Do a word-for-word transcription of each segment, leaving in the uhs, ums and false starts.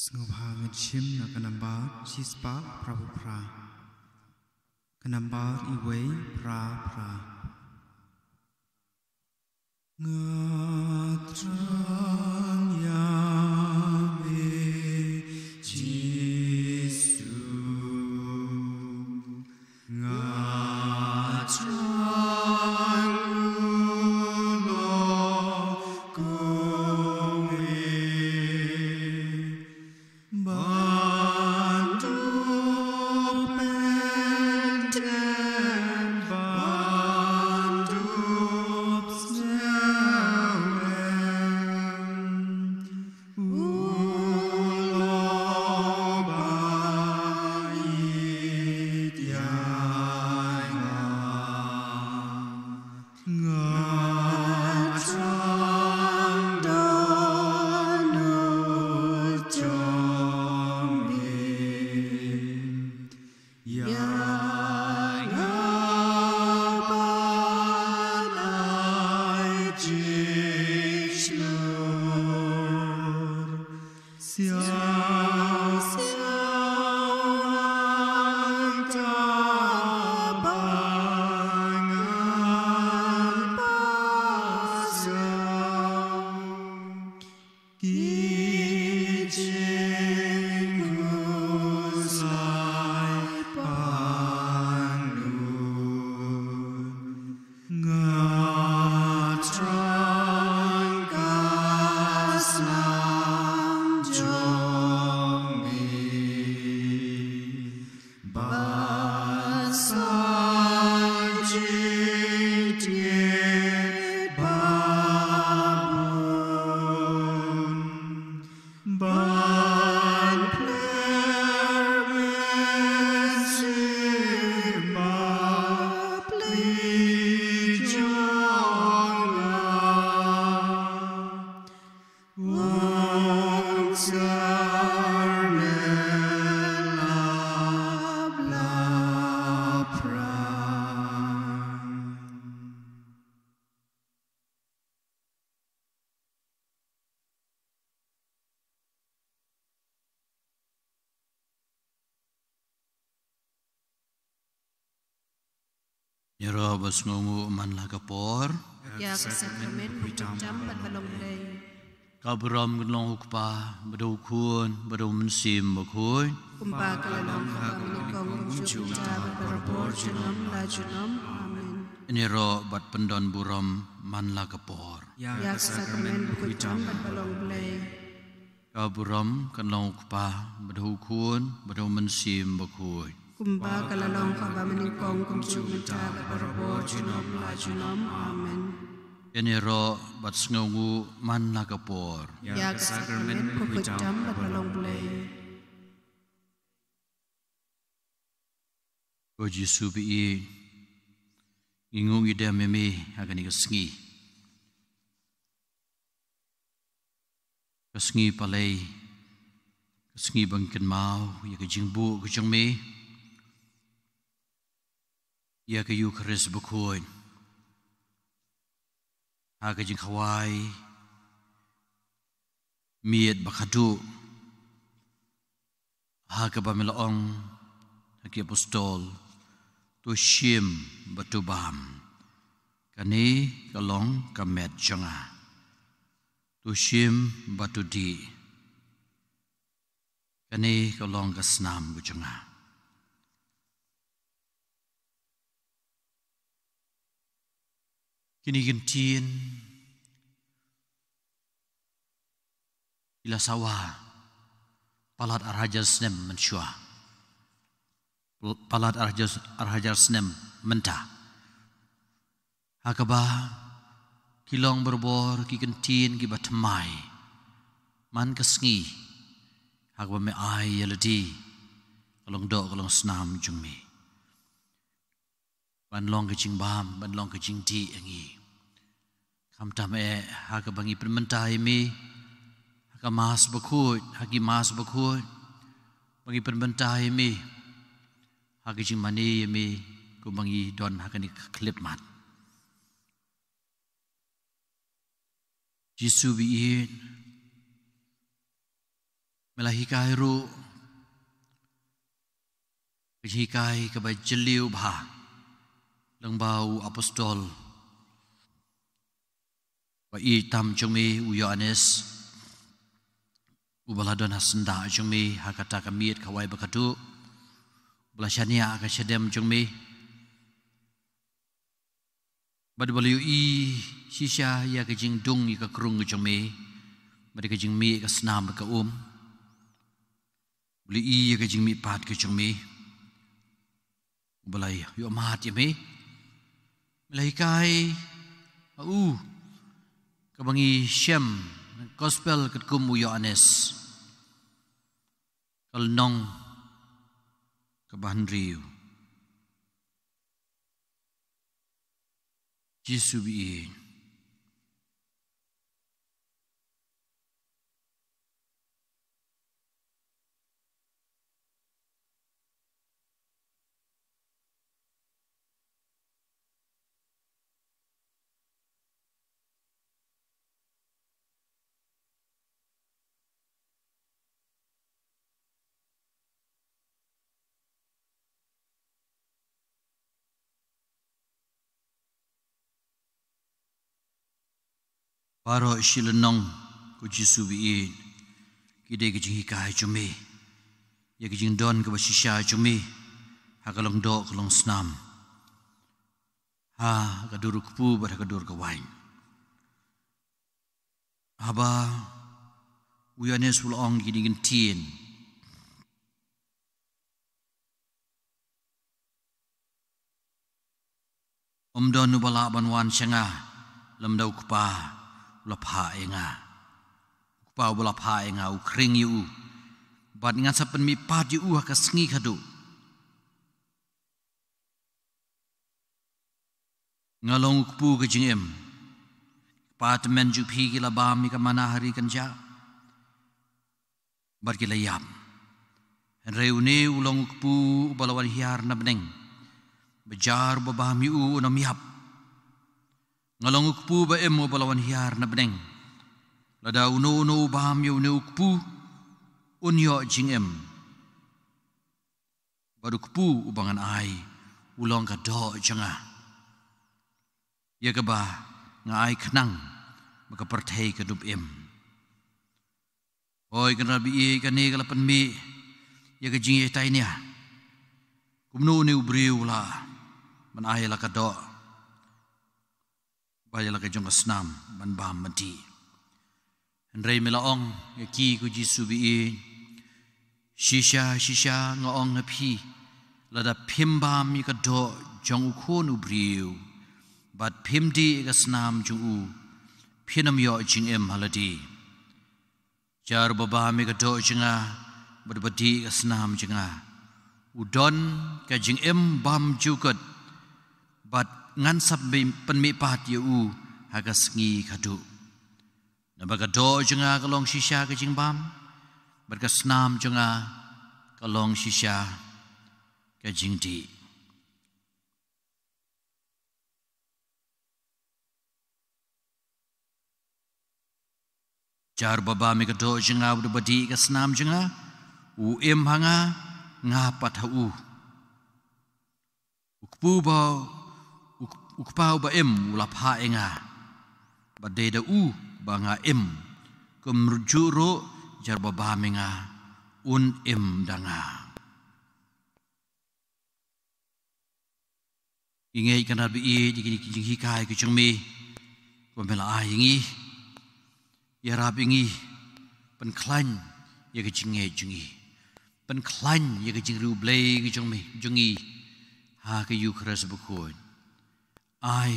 Sngewbha ngin shim na ka nambar shispah phra phew phra. Ka nambar iwei phra phra. Nga thrang ïa me, Jisu. Nga thrang u lok kong me. Ban dup pyntip, ban dup sngewlem. U lok ba ïeit ïa nga. Nga thrang don u jong me. Ïa nga ban ai jingslur. Siang siang ta ba ngan pasiang. Ki jingkhuslai pang lut. Nga thrang ka snam jong me. Ban sa jingtngit ba bun. Ban pler mynsiem bapli jong nga. Ong sar me lap lap phrang. Ïaroh ba sngewnguh man la ka por. Ïa ka sakramen ba pynjam bad ba long Blei. Ka burom kan long u Kpa, bad u Khun, bad u Mynsiem Bakhuid. Kumba ka la long ha ka ba nyngkong, kumjuh mynta bad barabor junom la junom. Amen. Ïaroh bad pyndon burom man la ka por. Ïa ka sakramen ba pynjam bad ba long Blei. Ka burom kan long u Kpa, bad u Khun, bad u Mynsiem Bakhuid. Kumba ka la long ha ka ba nyngkong, kumjuh mynta bad barabor junom la junom. Amen. Ïaroh bad sngewnguh man la ka por. Ïa ka sakramen ba pynjam bad ba long Blei. Ko Jisu ba ïeit, ngi nguh ngi dem ïa me ha kane ka sngi. Ka sngi palei, ka sngi ba ngi kynmaw ïa ka jingbuh ka jong me, ïa ka Eukharist bakhuid. Ha ka jingkhawai miet ba khadduh, ha kaba me la ong ha ki apostol, to shim bad to bam, kane ka long ka met jong nga. To shim bad to dih, kane ka long ka snam ka jong nga. Kine ki ktien ki la sawa palat ar hajar snem mynshuwa. Palat ar hajar, ar hajar snem mynta. Ha kaba ki long barabor ki ktien kiba thymmai man ka sngi ha kaba me ai ïa lade ka long doh ka long snam jong me. Ban long ka jingbam, ban long ka jingdih ïa ngi. Khamtam eh ha kaba ngi pynmynta ïa me ha ka Mass bakhuid, ha ki Mass bakhuid, ba ngi pynmynta ïa me ha ka jingmane ïa me kumba ngi don ha kane ka khyllipmat. Jisu ba ïeit, Me la hikai ruh ka jinghikai kaba jylliew bha lyngba u apostol ba ïeit tam jong me u Ïoannis, uba la don ha syndah jong me ha kata ka miet kawei ba khatduh, uba la shaniah ha ka shadem jong me. Bad uba la ïohi shisha ïa ka jingdung ïa ka krung ka jong me, bad ïa ka jingmih ka snam bad ka um. Uba la ïohi ïa ka jingmihpat ka jong me, uba la ïohmad ïa me. Me la hikai ha u, kaba ngi shem gospel katkum u Ïoannis, ka lynnong kaba hynriew. Jisu ba ïeit. Baroh shi lynnong ko Jisu ba ïeit, ki dei ka jinghikai jong me ïa ka jingdon kaba shisha jong me ha ka long doh ka long snam, ha ka dur u kpu bad ha ka dur ka waiñ. Haba u Ïoannis u la ong kine ki ktien, ym don uba lah ban wan sha nga lymda u Kpa u la phah ïa nga. U Kpa uba la phah ïa nga u khring ïa u, bad ngan sa pynmihpat ïa u ha ka sngi khadduh. Nga long u kpu ka jingim. Ki kpa tymmen jong phi ki la bam ïa ka manna ha ri kynjah bad ki la ïap. Hynrei une u long u kpu uba la wan hiar na bneng, ba jar uba bam ïa u un ym ïap. Nga long u kpu ba im uba la wan hiar na bneng. Lada uno uno u bam ïa une u kpu, un ïoh jingim. Bad u kpu uba ngan ai u long ka doh jong nga, ïa kaba nga ai khnang ba ka pyrthei kan ym im. Hooid, Kynrad ba ïeit, kane ka la pynmih ïa ka jingïatainia kumno une u briew u lah ban ai ïa la ka doh bad ïa la ka jong ka snam ban bam ban dih. Hynrei me la ong ïa ki ko Jisu ba ïeit, shisha shisha nga ong ha phi, lada phim bam ïa ka doh jong u Khun u briew bad phim dih ïa ka snam jong u, phin ym ïoh jingim ha lade. Jar uba bam ïa ka doh jong nga bad uba dih ïa ka snam jong nga, u don ka jingim bymjukut, bad ngan sa pynmihpat ïa u ha ka sngi khadduh. Naba ka doh jong nga ka long shisha ka jingbam, bad ka snam jong nga ka long shisha ka jingdih. Jar uba bam ïa ka doh jong nga bad uba dih ïa ka snam jong nga, u im ha nga, nga pat ha u. U kpu ba, u, u Kpa uba im u la phah ïa nga, bad dei da u ba nga im. Kumjuh ruh jar uba bam ïa nga un im da nga. Ngi ngeit Kynrad ba ïeit ïa kine ki jinghikai ki jong me, kumba me la ai ïa ngi. Ïarap ïa ngi, pynkhlaiñ ïa ka jingngeit jong ngi, pynkhlaiñ ïa ka jingriewblei ka jong me, jong ngi ha ka Eukharist bakhuid. Ai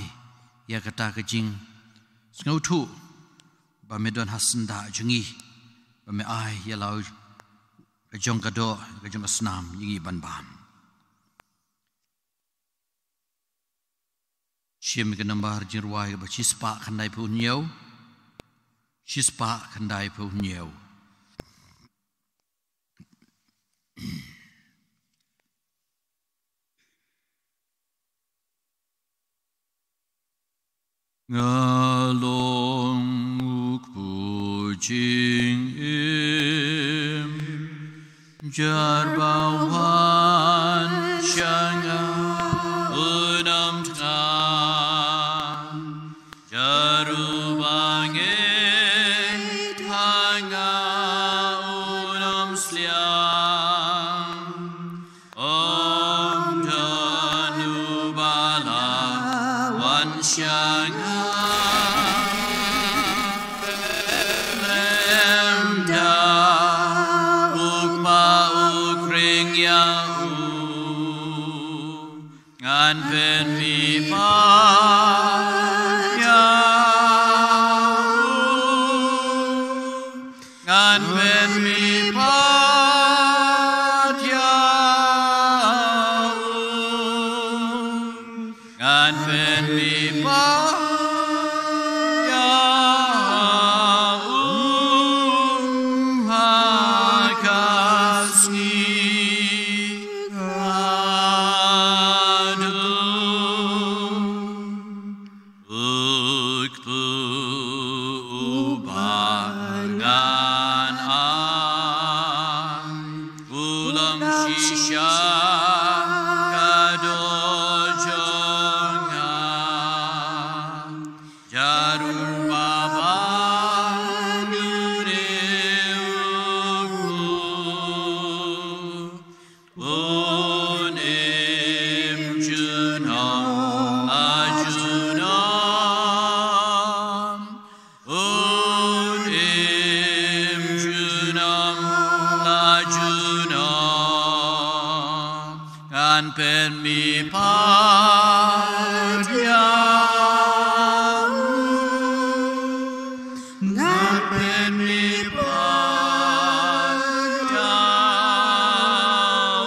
ïa kata ka jingsngewthuh ba me don ha syndah jong ngi, ba me ai ïa la ka jong ka doh, ka jong ka snam ïa ngi ban bam. Shim ka nambar jingrwai kaba shispah khyndaiphew hynñiew. Shispah khyndaiphew hynñiew. Nga long u kpu jingim. Jar ba wan sha nga un ym thngan, jar uba ngeit ha nga un ym sliang. Ym don uba la wan sha nga, lymda u Kpa u khring ïa u. Ngan pynmih pat ïa u. Ngan pynmih pat ïa u. Ngan pynmih pat ïa u ha ka sngi ka dum. U kpu uba ngan ai, u long shisha ka doh jong nga. Jar uba ban ïa u kpu, un im junom la junom. Un im junom la junom. Ngan pynmih pat ïa u. Ngan pynmih pat ïa u.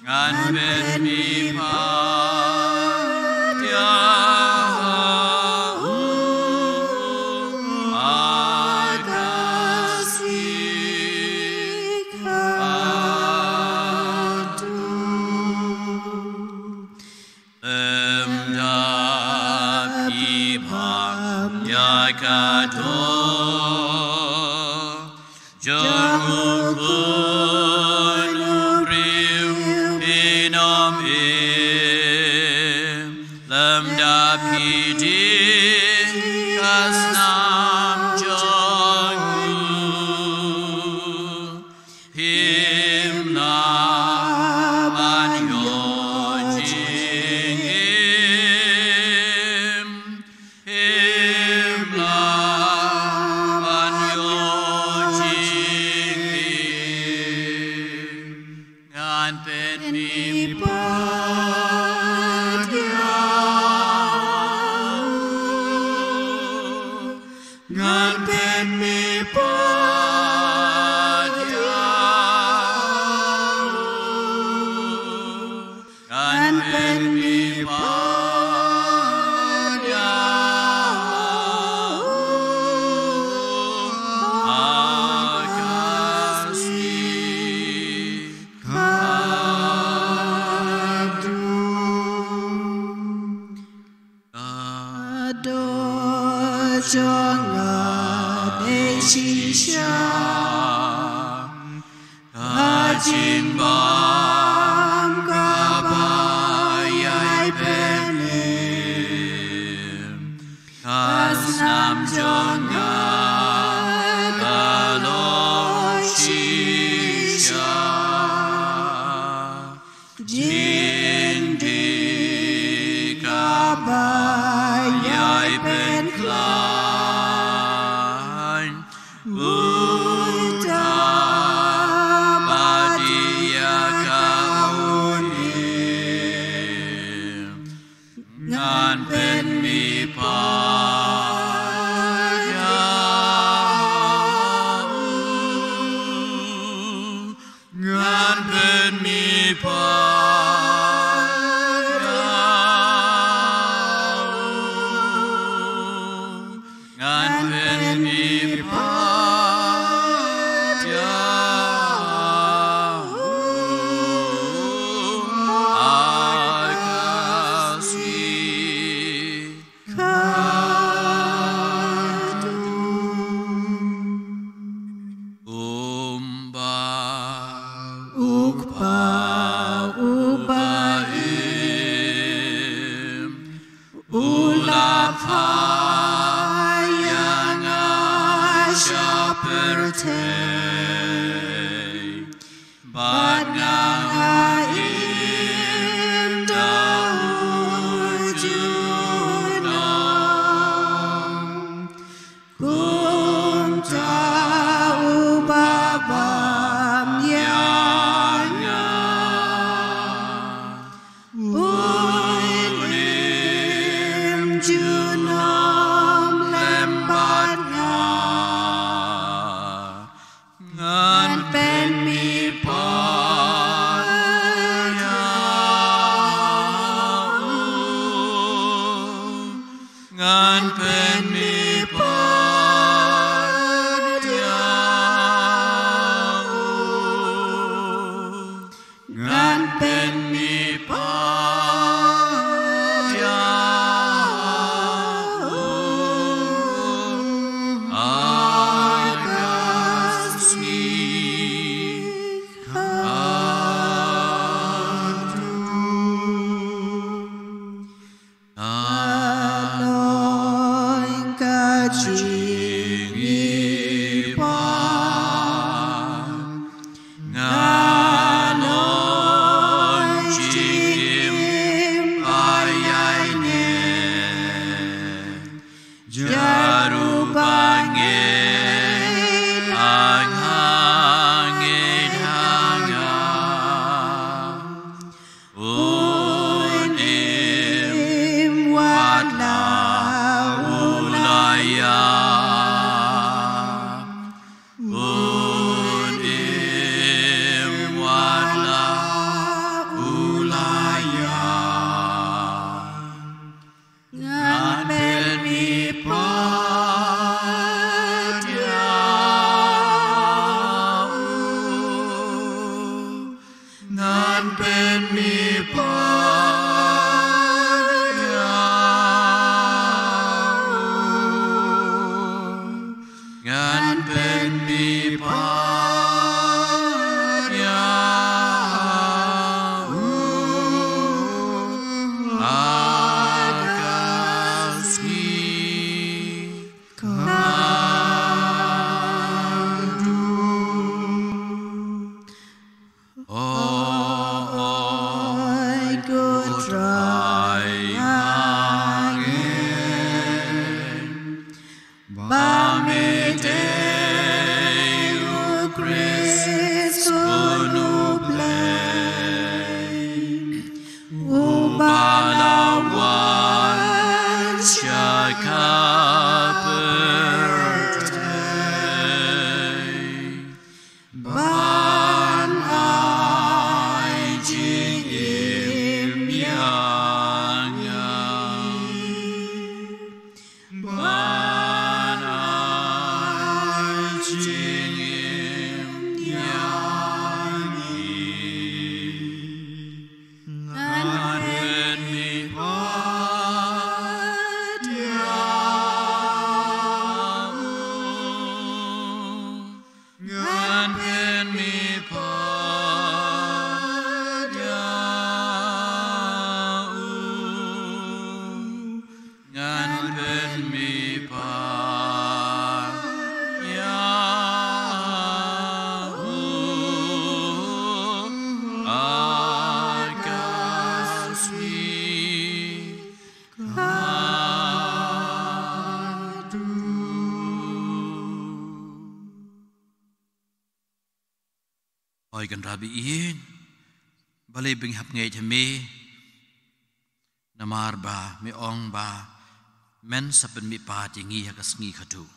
Ngan pynmih pat ïa u ha ka sngi ka dum. Lymda phi bam ïa ka doh jong u khun u briew, phin ym im. Lymda phi die ka snam jong u, phim lah ban ïoh jingim. Phim lah ban ïoh jingim. Ngan pynmih pat ïa u. Ngan pynmih pat ïa u. Ngan pynmih pat ïa u ha ka sngi ka dum. Ka doh jong nga dei shisha ka jingbam kaba ïai pynim. Ka snam jong nga ka long shisha jingdie kaba ïai pynkhlaiñ. Uta ba die ïa ka une. Ngan pynmih pat ïa u. Ngan pynmih pat ïa u. Ngan pynmih pat ïa u ha ka sngi ka U la phai ïa nga sha pyrthei, bad nga nga im da u junom. Kumta u ba bam ïa nga, un im junom lem bad nga. Ngan pynmih pat ïa u. Ngan pynmih pat ïa u. Ngan pynmih pat ïa u. Ha ka sngi khatduh. Nga long ka jingïeit pat. Nga long jingim ba ïaineh. Jar u ba ngeit ha nga, ngeit ha nga. Un im wat la u la ïap. Un im wat la u la ïap. Ngan pynmih pat ïa u. Ngan pynmih pat ïa u. Ngan pynmih pat ïa u. Ha ka sngi khatduh. O oi ko Trai, nga ngeit ba me dei u Khrist, u Nongpynim, uba la wan sha ka pyrthei ban ai jingim ïa ngi. Ban ai jingim ïa ngi. Ngan pynmih pat ïa u. Ngan pynmih pat ïa u. Ngan pynmih pat ïa u. Ha ka sngi khatduh. Oi Kynrad ba ïeit, balei ba ngi hap ngeit ha me, namar ba me ong ba men sa pynmih pat ïa ngi ha ka sngi khatduh.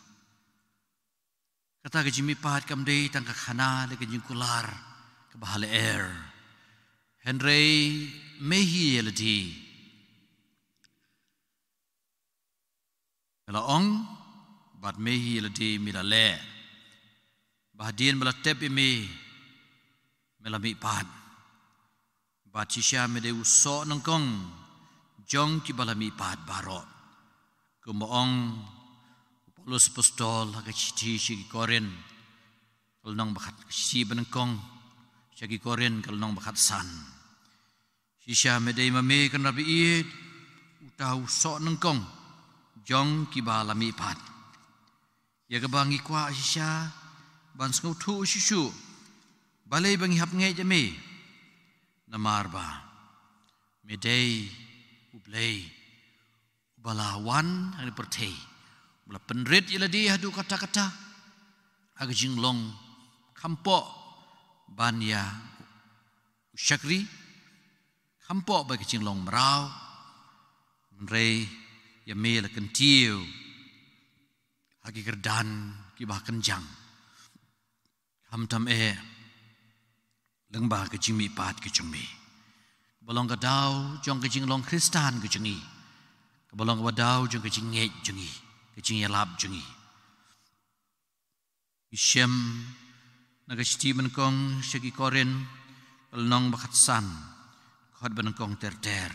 Kata ka jingmihpat kam dei tang ka khana lane ka jingkular kaba ha lyer, hynrei me hi ïa lade. Me la ong, bad me hi ïa lade me la leh ba hadien ba la tep ïa me, me la mihpat. Bad shisha me dei u soh nyngkong jong kiba la mihpat baroh. Kumba ong u Paulus Apostol ha ka shithi sha ki Korinth, ka lynnong ba khat, ka shithi ba nyngkong sha ki Korinth, ka lynnong ba khatsan. Shisha me dei ma me Kynrad ba ïeit, u Ka u soh nyngkong jong kiba la mihpat. Ïa kaba ngi kwah shisha ban sngewthuh shuh shuh balei ba ngi hap ngeit ïa me. Namar ba me dei U Blei uba la wan ha kane ka pyrthei, uba la pynrit ïa lade haduh katta katta ha ka jinglong, kham pop ban ïa u shakri, kham pop ban ka jinglong mraw, hynrei ïa me la kyntiew ha ki kyrdan kiba kynjang. Khamtam eh lyngba ka jingmihpat ka jong me, kaba long ka daw jong ka jinglong Khristan ka jong ngi, kaba long kaba daw jong ka jingngeit jong ngi, ka jingïalap jong ngi. Ngi shem na ka shithi ba nyngkong sha ki Korinth, ka lynnong ba khatsan, khot ba nyngkong ter ter.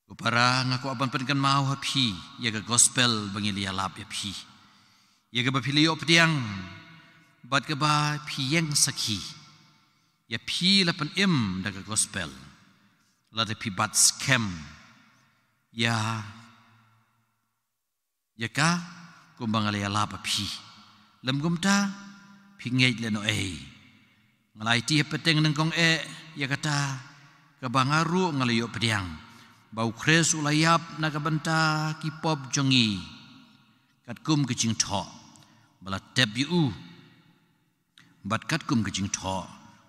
Ko para, nga kwah ban pynkynmaw ha phi ïa ka gospel ba ngi la ïalap ïa phi, ïa kaba phi la ïoh pdiang bad kaba phi ïeng sakhi. Ïa phi la pynim da ka gospel lada phi bat skhem ïa ïa ka, kumba nga la ïalap ha phi. Lym kumta, phi ngeit lehnohei. Nga la aiti hapdeng nyngkong eh ïa kata kaba nga ruh nga la ïoh pdiang, ba U Khrist u la ïap na ka bynta ki pop jong ngi, katkum ka jingthoh ba la tep ïa u. Bad katkum ka jingthoh,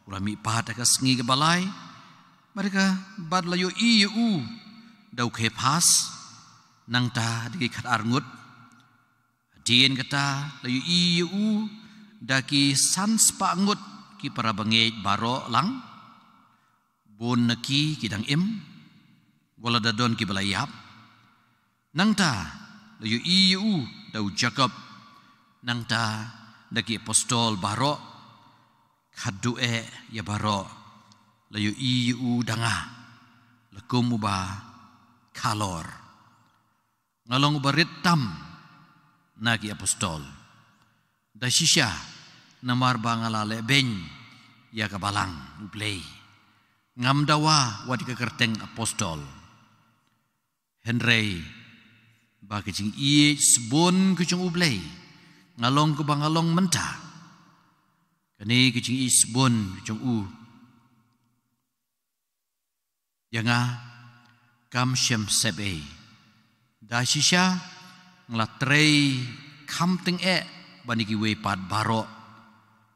u la mihpat ha ka sngi kaba lai, bad ka, bad la ïohi ïa u da u Kephas, nangta da ki khatar ngut. Hadien kata la ïohi ïa u da ki san spah ngut ki para bangeit baroh lang. Bun na ki ki dang im, wat la da don kiba la ïap. Nangta la ïohi ïa u da u Jakob, nangta da ki apostol baroh. Khatduh eh ïa baroh la ïohi ïa u da nga, la kum uba khalor. Nga long uba rit tam na ki apostol. Da shisha, namar ba nga la lehbeiñ ïa ka balang U Blei, ngam dawa wat ïa ka kyrteng apostol. Hynrei ba ka jingïeit sbun ka jong U Blei, nga long kaba nga long mynta. Kane ka jingïeit sbun ka jong u ïa nga kam shym sep ei. Da shisha nga la trei kham tyngeh ban ïa kiwei pat baroh,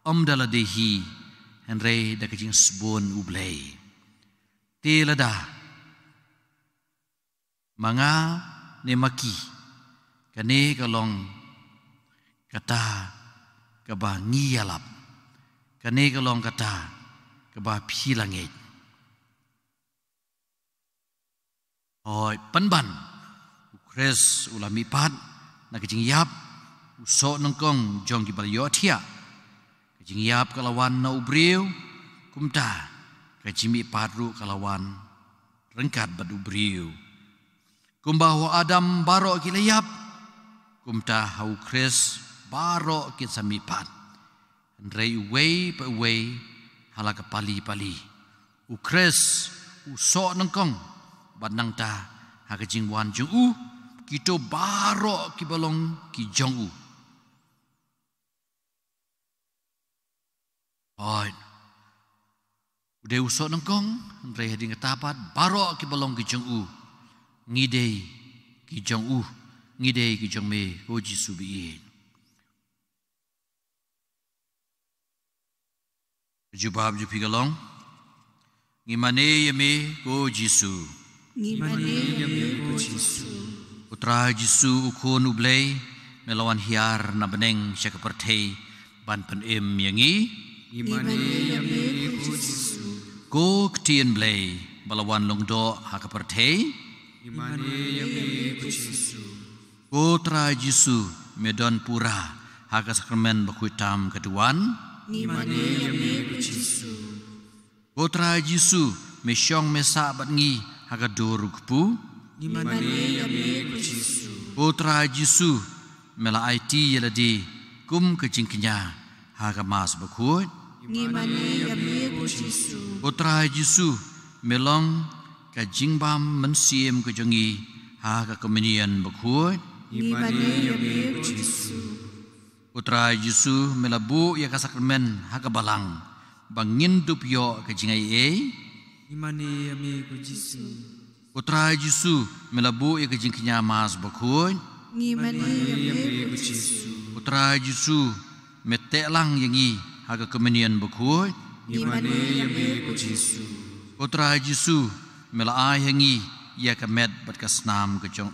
ym da lade hi, hynrei da ka jingsbun U Blei. Te lada ma nga ne ma ki, kane ka long kata kaba ngi ïalap, kane ka long kata kaba phi la ngeit. Hooid, pynban, U Khrist u la mihpat na ka jingïap u soh nyngkong jong kiba la ïohthiah. Ka jingïap ka la wan na u briew, kumta ka jingmihpat ruh ka la wan ryngkat bad u briew. Kumba ha u Adam baroh ki la ïap, kumta ha U Khrist baroh kin sa mihpat. Hynrei uwei pa uwei ha la ka pali pali. U Khrist u soh nyngkong, bad nangta ha ka jingwan jong u, kito baroh kiba long ki jong u. Hooid. U dei u soh nyngkong, hynrei hadien kata pat baroh kiba long ki jong u, ngi dei ki jong u, ngi dei ki jong me, ko Jisu ba ïeit. Jubab jong phi ka long, ngi mane ïa me ko Jisu. Ngi mane ïa me ko Jisu. Ko Trai Jisu, u Khun U Blei, me la wan hiar na bneng sha ka pyrthei ban pynim ïa ngi. Ngi mane ïa me ko Jisu. Ko Ktien Blei ba la wan lyngdoh ha ka pyrthei. Ngi mane ïa me ko Jisu. Ko Trai Jisu, me don pura ha ka sakramen bakhuid tam ka duwan. Ngi mane ïa me ko Jisu. Ko Trai Jisu, me shong me sah bad ngi ha ka dur u kpu. Ngi mane ïa me ko Jisu. Ko Trai Jisu, me la aiti ïa lade kum ka jingkñia ha ka Mass bakhuid. Ngi mane ïa me ko Jisu. Ko Trai Jisu, me long ka jingbam mynsiem ka jong ngi ha ka Communion bakhuid. Ngi mane ïa me ko Jisu. Ko Trai Jisu, me la buh ïa ka sakramen ha ka balang ba ngin dup ïoh ka jingai ei. Ngi mane ïa me ko Jisu. Ko Trai Jisu, me la buh ïa ka jingkñia Mass bakhuid. Ngi mane ïa me ko Jisu. Ko Trai Jisu, me teh lang ïa ngi ha ka Communion bakhuid. Ngi mane ïa me ko Jisu. Ko Trai Jisu, me la ai ha ngi ïa ka met bad ka snam ka jong,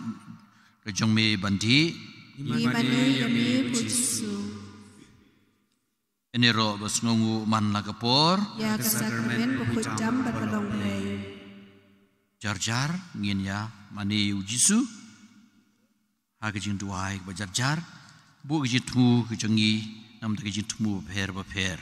ka jong me ban dih. Ngi mane ïa me ko Jisu. Ngin ïaroh ba sngewnguh man la ka por. Ïa ka sakramen bakhuid tam bad ba long Blei. Jar jar ngin ïa mane ïa u Jisu ha ka jingduwai ba jar jar. Buh ka jingthmu ka jong ngi namar ka jingthmu bapher bapher.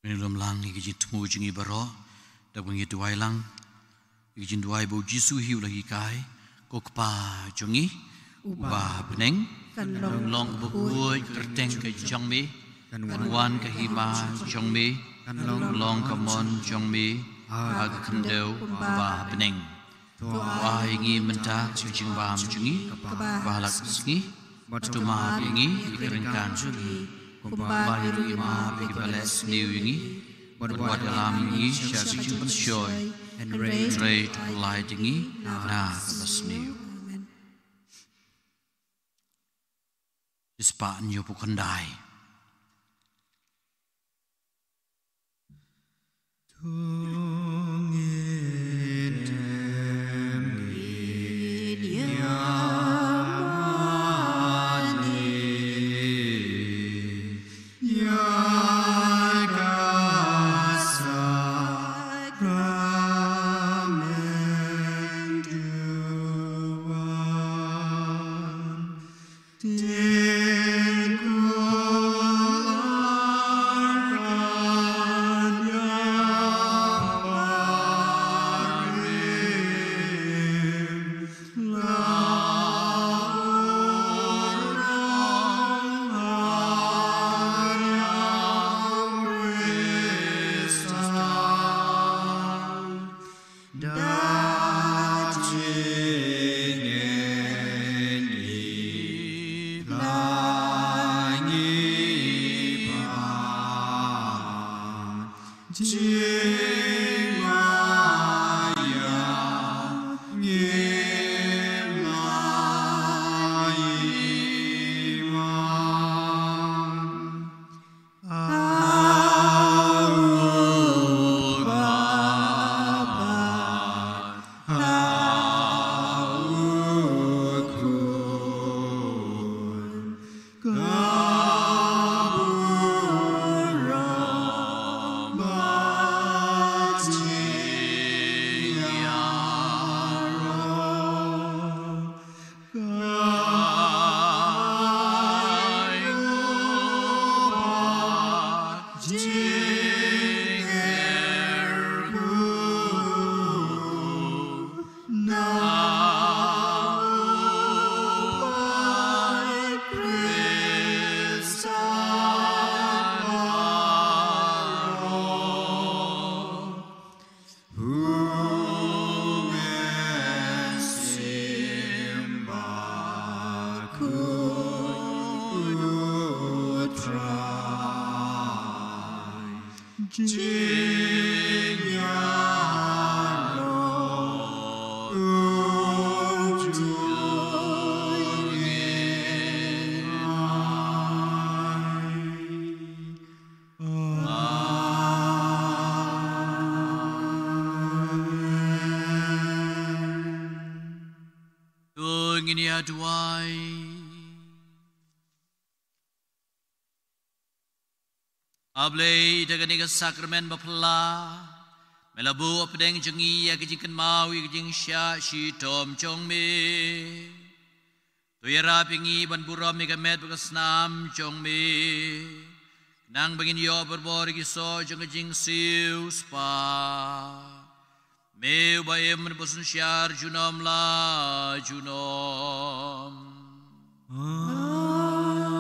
Ngin ïa lum lang ïa ka jingthmu jong ngi baroh da kaba ngi duwai lang ïa ka jingduwai ba u Jisu hi u la hikai. Ko Kpa jong ngi uba ha bneng, kan long, long kaba khuid ka kyrteng ka jong me, kan wan ka hima jong me, kan long ka mon jong me ha ka khyndew kumba ha bneng. To ai ngi mynta ka jingbam jong ngi kaba ha la ka sngi, bad to map ïa ngi ïa ki ryngkang jong ngi kumba ngi ruh ngi map ïa kiba leh sniew ïa ngi, bad wat ïalam ïa ngi sha ka jingpynshoi, Hynrei to pynlait ïa ngi na kaba sniew. Amen. Shispah hynñiewphew khyndai. To ngin ïa duwai. A Blei, da kane ka sakramen bapla, me la buh hapdeng jong ngi ïa ka jingkynmaw ïa ka jingshah shitom jong me. To ïarap ïa ngi ban burom ïa ka met bad ka snam jong me, khnang ba ngin ïoh barabor ïa ki soh jong ka jingsiewspah. Me uba im bad synshar junom la junom. Amen.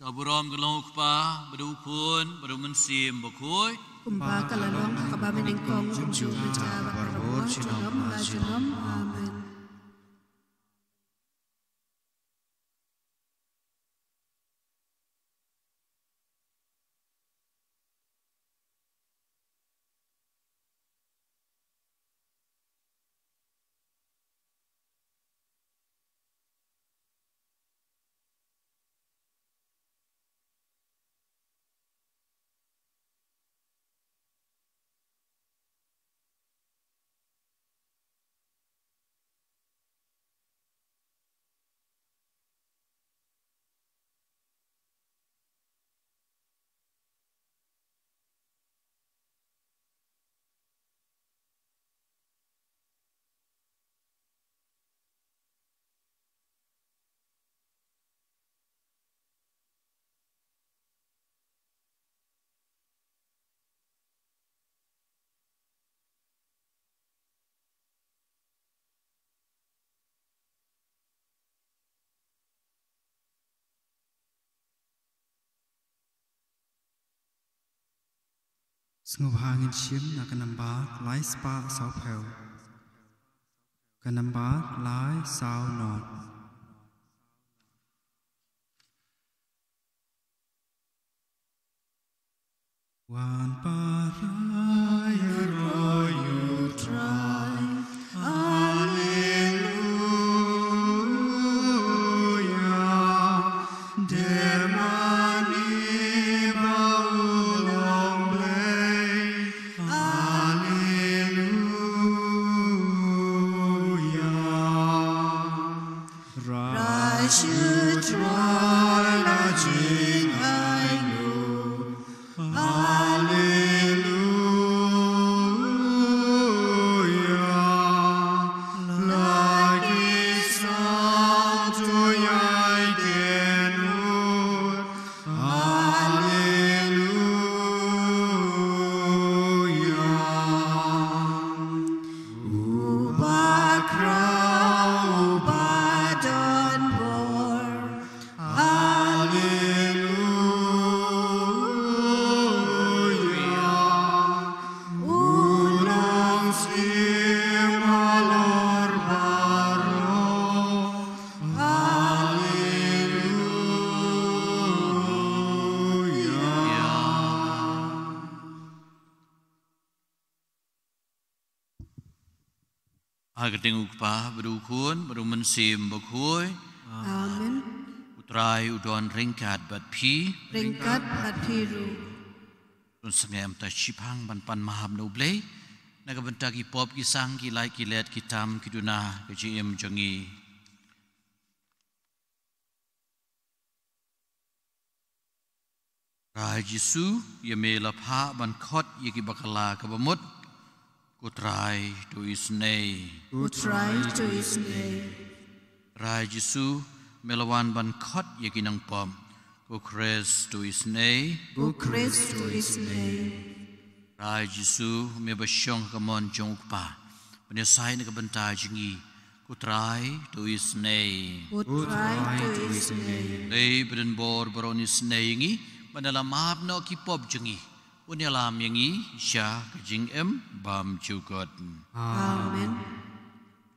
Ka burom ka long u Kpa, bad u Khun, bad u Mynsiem Bakhuid. Kumba ka la long ha kaba mynnyngkong, kumjuh mynta, bad barabor junom la junom. Amen. Sngewbha ngin shim na ka nambar lai spah saw phew. Ka nambar lai saw not. Wan para ïaroh ïa U Trai. Alleluia. Dei mane ba u long Blei. Alleluia. Rai sha U Trai la jingainguh. Alleluia. La ki sangtu ïai kynnoh. Alleluia. Uba khraw, uba don bor. Alleluia. U long siem halor baroh. Alleluia. Ha ka kyrteng U Kpa, bad U Khun, bad U Mynsiem Bakhuid. Amen. U Trai u don ryngkat bad phi. Ryngkat bad phi ruh. Tun sngewbha ta shiphang ban pan map na U Blei na ka bynta ki pop ki sang, ki lait ki let, ki tam ki duna, ka jingim jong ngi. Trai Jisu, ïa me la phah ban khot ïa ki bakla ka bamut. Ko Trai, to isynei. Ko Trai, to isynei. Trai Jisu, me la wan ban khot ïa ki nongpop. Ko Khrist, to isynei. Ko Khrist, to isynei. Trai Jisu, me ba shong ha ka mon jong U Kpa ban ïasaid na ka bynta jong ngi. Ko Trai, to isynei. Ko Trai, to isynei. Dei ba don bor baroh un isynei ïa ngi, ban ïalam map noh ki pop jong ngi. Un ïalam ïa ngi sha ka jingim bymjukut. Amen.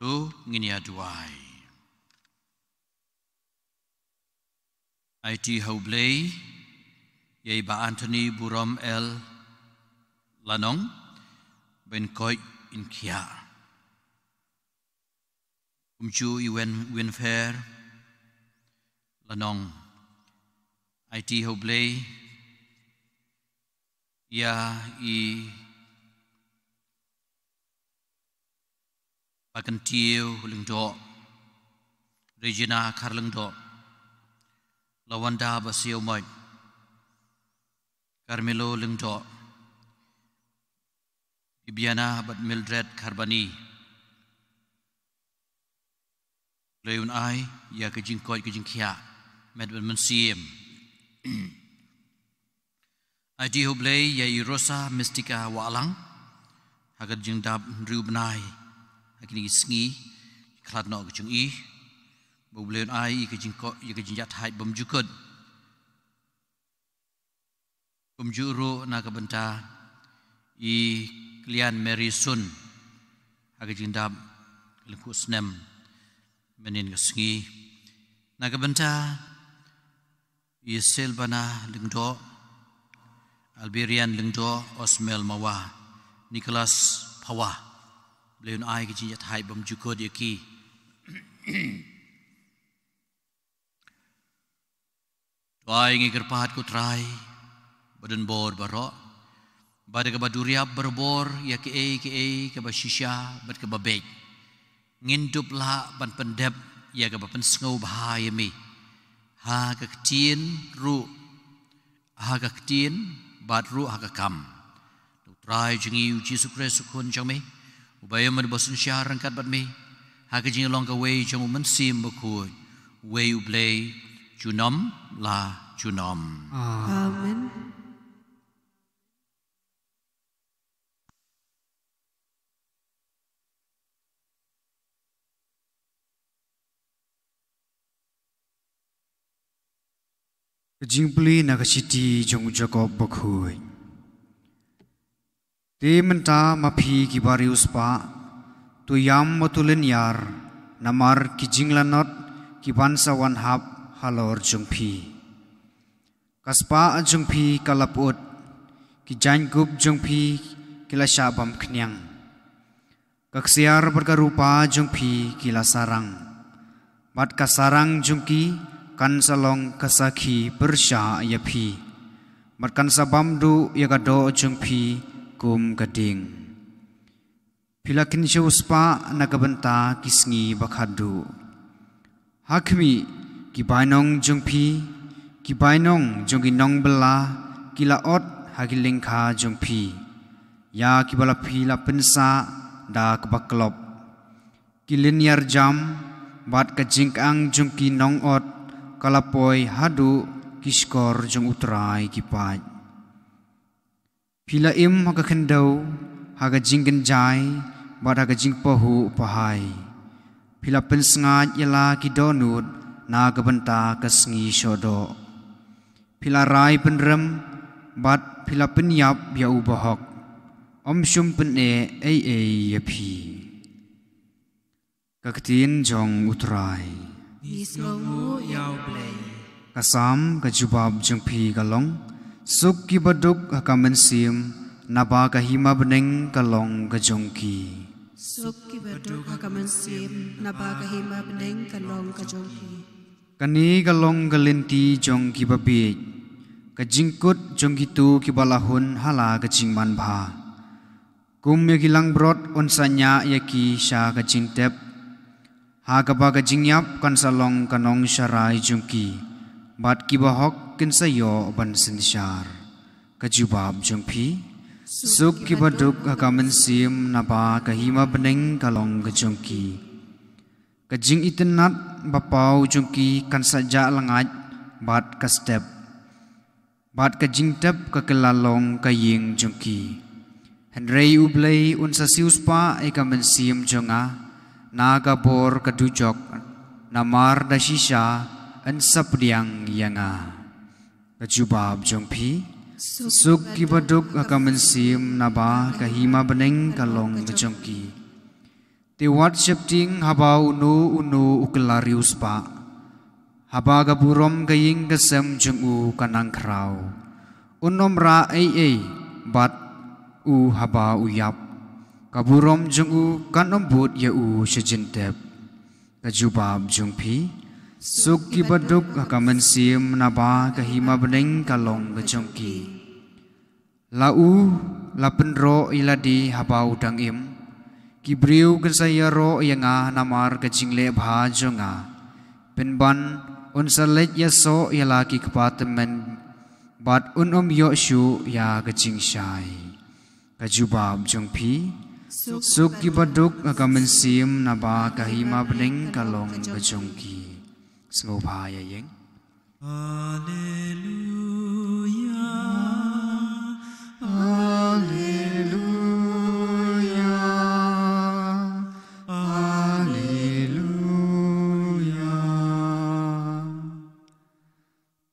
To ngin ïa duwai. Aiti ha U Blei ïa i Bah Anthony Burom L Lanong, ba in koit in khiah. Kumjuh i Wen Winfer Lanong. Aiti ha U Blei ïa i Bah Kyntiew Lyngdoh, Regina Kharlyngdoh, Lawanda Basiawmoit, Carmelo Lyngdoh, Bibiana bad Mildred Kharbani. Blei un ai ïa ka jingkoit ka jingkhiah met bad mynsiem. Aiti ha U Blei ïa i Rosa Mystica Wahlang, ha ka jingdap hynriew bnai ha kine ki sngi, khlad noh ka jong i. Ba U Blei un ai ïa ka jingkoit, ïa ka jingïathait bymjukut. Kumjuh ruh na ka bynta i Kyllian Mary Sun, ha ka jingdap ka lyngkhuh snem mynhynnin ka sngi. Na ka bynta i Silvana Lyngdoh, Alberian Lyngdoh, Osmel Mawa, Nicholas Phawa. Blei un ai ka jingïathait bymjukut ïa ki. To ai ngi kyrpad ko Trai ba don bor baroh, ba da kaba duriap barabor ïa kaei kaei kaba shisha bad kaba beit, ngin dup lah ban pyndep ïa kaba pynsngewbha ïa me ha ka ktien ruh, ha ka ktien bad ruh ha ka kam. U Trai jong ngi U Jisu Khrist U Khun jong me, uba ïeit bad uba synshar ryngkat bad me, ha ka jinglong kawei jong U Mynsiem Bakhuid, uwei U Blei, junom la junom. Amen. Ka jingpule na ka shithi jong u Jakob bakhuid. Te mynta ma phi ki bariewspah, to ïam bad to lynñiar, namar ki jinglanot ki ban sa wan hap halor jong phi. Ka spah jong phi ka la pyut, ki jaiñkup jong phi ki la shah bam khñiang. Ka ksiar bad ka rupa jong phi ki la sarang, bad ka sarang jong ki kan sa long ka sakhi pyrshah ïa phi, bad kan sa bam duh ïa ka doh jong phi kum ka ding. Phi la kynshew spah na ka bynta ki sngi ba khatduh. Ha khmih, ki bainong jong phi, ki bainong jong ki nongbylla, ki la ot ha ki lyngkha jong phi, ïa kiba la phi la pynsah da kaba klop. Ki lynñiar jam bad ka jingkyang jong ki nongot ka la poi haduh ki shkor jong U Trai ki paid. Phi la im ha ka khyndew, ha ka jingkynjai, bad ha ka jingpahuh pahai. Phi la pynsngaid ïa la ki dohnud na ka bynta ka sngi shohdoh. Phi la rai pynrem, bad phi la pynïap ïa u bahok. Ym shym pyneh ei ei ïa phi. Ka ktien jong U Trai. Ngi sngewnguh ïa U Blei. Ka Salm, ka jubab jong phi ka long: Suk kiba duk ha ka mynsiem, naba ka hima bneng ka long ka jong ki. Suk kiba duk ha ka mynsiem, naba ka hima bneng ka long ka jong ki. Kane ka long ka lynti jong kiba bieit, ka jingkut jong kito kiba la hun ha la ka jingmanbha. Kum ïa ki langbrot un sa ñiah ïa ki sha ka jingtep, ha kaba ka jingïap kan sa long ka nongsharai jong ki, bad ki bahok kin sa ïoh ban synshar. Ka jubab jong phi. Suk kiba duk ha ka mynsiem, naba ka hima bneng ka long ka jong ki. Ka jingitynnad ba paw jong ki kan sa jah lyngngait bad ka step, bad ka jingtep ka kylla long ka ïing jong ki. Hynrei U Blei un sa siewspah ïa ka mynsiem jong nga na ka bor ka dujok, namar da shisha yn sa pdiang ïa nga. Ka jubab jong phi. Suk kiba duk ha ka mynsiem, naba ka hima bneng ka long ka jong ki. Te wat sheptieng haba uno uno u kylla riewspah, haba ka burom ka ïing ka sem jong u ka nang khraw. Un ym rah ei ei bad u haba u ïap, ka burom jong u kan ym bud ïa u sha jingtep. Ka jubab jong phi. Suk kiba duk ha ka mynsiem, naba ka hima bneng ka long ka jong ki. La u la pynroh ïa lade haba u dang im. Ki briew kin sa ïaroh ïa nga namar ka jingleh bha jong nga. Pynban un sa leit ïasoh ïa la ki kpa tymmen, bad un ym ïoh shuh ïa ka jingshai. Ka jubab jong phi. Suk kiba duk ha ka mynsiem, naba ka hima bneng ka long ka jong ki. Sngewbha ïa ïeng. Alleluia, alleluia, alleluia.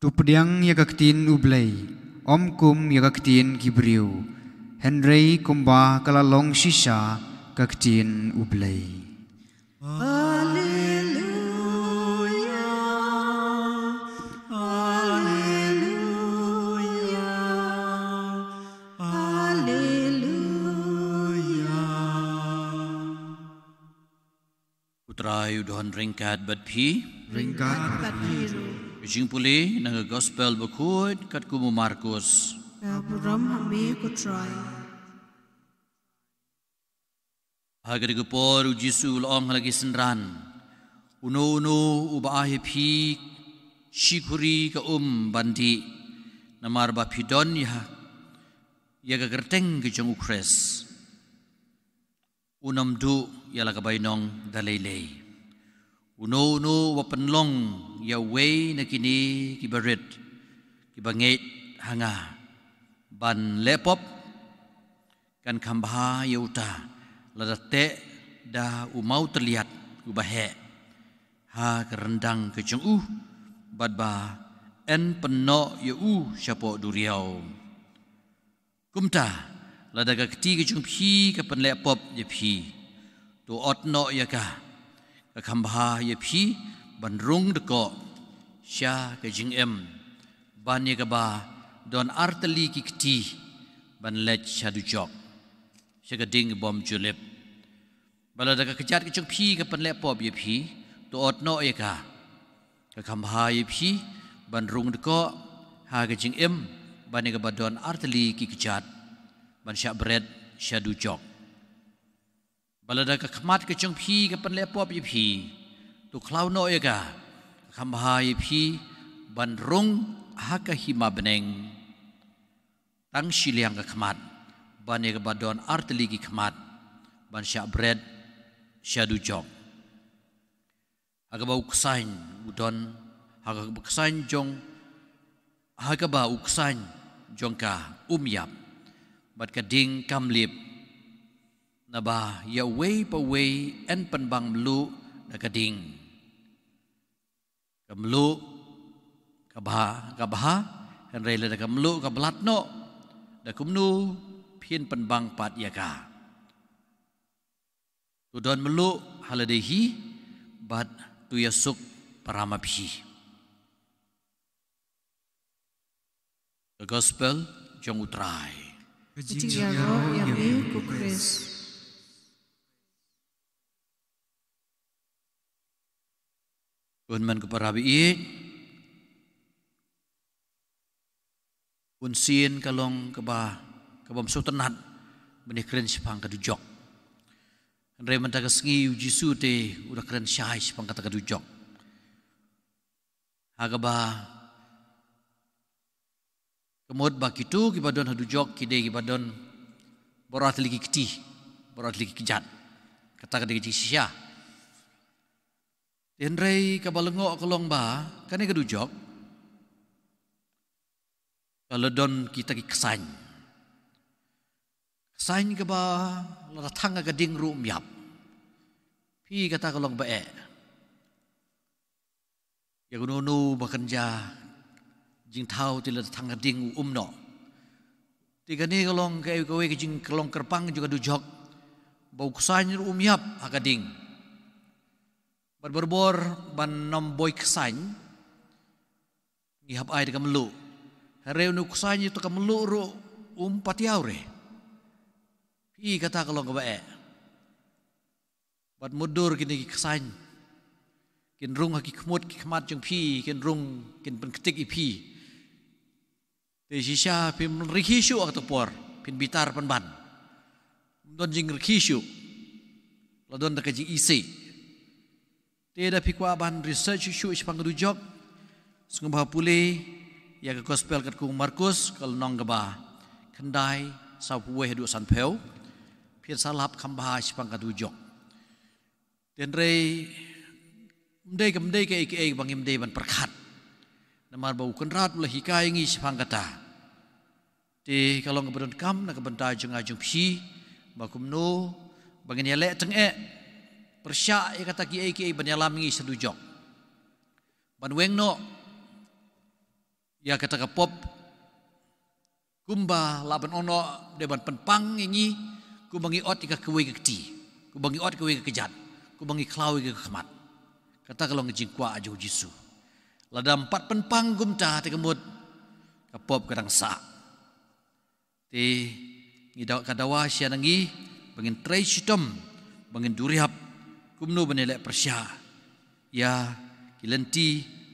To pdiang ïa ka ktien U Blei, ym kum ïa ka ktien ki briew, hynrei kumba ka la long shisha ka ktien U Blei. Alleluia, alleluia, alleluia. U Trai u don ryngkat bad phi. Ryngkat bad phi ruh. Jingpule na ka Gospel bakhuid katkum u Markus. Ka burom ha me ko Trai. Ha kata ka por u Jisu u la ong ha la ki synran: Uno uno uba ai ha phi shi khuri ka um ban dih, namar ba phi don ïa, ïa ka kyrteng ka jong U Khrist, un ym duh ïa la ka bainong da lei lei. Uno uno uba pynlong ïa uwei na kine kiba rit, kiba ngeit ha nga, ban leh pop, kan kham bha ïa uta lada teh da u mawtylliat uba heh ha ka ryndang ka jong u, bad ba yn pynnoh ïa u shapoh duriaw. Kumta, Lada ka kti ka jong phi ka pynleh pop ïa phi, to ot noh ïa ka. Ka kham bha ïa phi ban rung dkoh sha ka jingim, ban ïa kaba don artylli ki kti ban leit sha dujok, sha ka ding bym ju lip. Bad lada ka kjat ka jong phi ka pynleh pop ïa phi, to ot noh ïa ka. Ka kham bha ïa phi ban rung dkoh ha ka jingim, ban ïa kaba don artylli ki kjat ban shah bret sha dujok. Bad lada ka khmat ka jong phi ka pynleh pop ïa phi, to khlaw noh ïa ka. Ka kham bha ïa phi ban rung ha ka hima bneng, tang shiliang ka khmat, ban ïa kaba don artylli ki khmat ban shah bret sha dujok. Ha kaba u ksain u don, ha kaba u ksain jong, ha kaba u ksain jong ka um ïap, bad ka ding kam lip. Naba ïa uwei pa uwei yn pynbang mluh da ka ding. Ka mluh ka bha, ka bha, hynrei lada ka mluh ka blat noh, da kumno phin pynbang pat ïa ka? To don mluh ha lade hi, bad to ïasuk para ma phi. Ka Gospel jong u Trai. Ka jingïaroh ïa me ko Khrist. Bun man ko para baieit. Bun sien ka long kaba, kabym sngewtynnat ban ïakren shaphang ka dujok. Hynrei mynta ka sngi u Jisu te u da kren shai shaphang kata ka dujok. Ha kaba ka mut ba kito kiba don ha dujok ki dei kiba don baroh artylli ki kti, baroh artylli ki kjat. Kata ka dei ka jingshisha. Hynrei kaba lyngngoh ka long ba kane ka dujok ka la don kita ki ksain. Ksain kaba lada thang ha ka ding ruh um ïap. Phi, kata ka long ba eh. Ïa kano kano ba kynja jingthaw te lada thang ha ka ding u um noh. Te kane ka long kawei, kawei ka jing, ka long kyrpang jong ka dujok, ba u ksain ruh um ïap ha ka ding. Bad barabor ban nym boi ksain ngi hap ai da ka mluh. Hynrei une u ksain ïa uta ka mluh ruh um patiaw re. Phi, kata ka long kaba eh. Bad mutdur kine ki ksain kin rung ha ki khmut ki khmat jong phi, kin rung, kin pynktik ïa phi. Te shisha phim rkhie shuh ha kato ka por, phin bitar pynban. Ym don jingrkhie shuh. La don da ka jingisih. Te da phi kwah ban research shuh shuh shaphang ka dujok, sngewbha pule ïa ka Gospel katkum u Markus, ka lynnong kaba khyndai, sawphew wei haduh sanphew. Phin sa lap kham bha shaphang ka dujok. Hynrei ym dei, kam dei kaei kaei ba ngim dei ban pyrkhat. Namar ba u Kynrad u la hikai ïa ngi shaphang kata. Te ka long kaba donkam na ka bynta jong nga jong phi, ba kumno ba ngin ïaleh tyngeh, pyrshah ïa kata kiei kiei ban ïalam ïa ngi sha dujok. Ban weng noh ïa kata ka pop, kumba lah ban ong noh, dei ban pynpang ïa ngi, kumba ngi ot ïa ka kawei ka kti, kumba ngi ot kawei ka kjat, kumba ngi khlaw ïa ka khmat. Kata ka long ka jingkwah jong u Jisu. Lada ym pat pynpang kumta te ka mut ka pop ka dang sah. Te ngi daw, ka dawa sha na ngi ba ngin trei shitom, ba ngin duriap kumno ban ïaleh pyrshah ïa ki lynti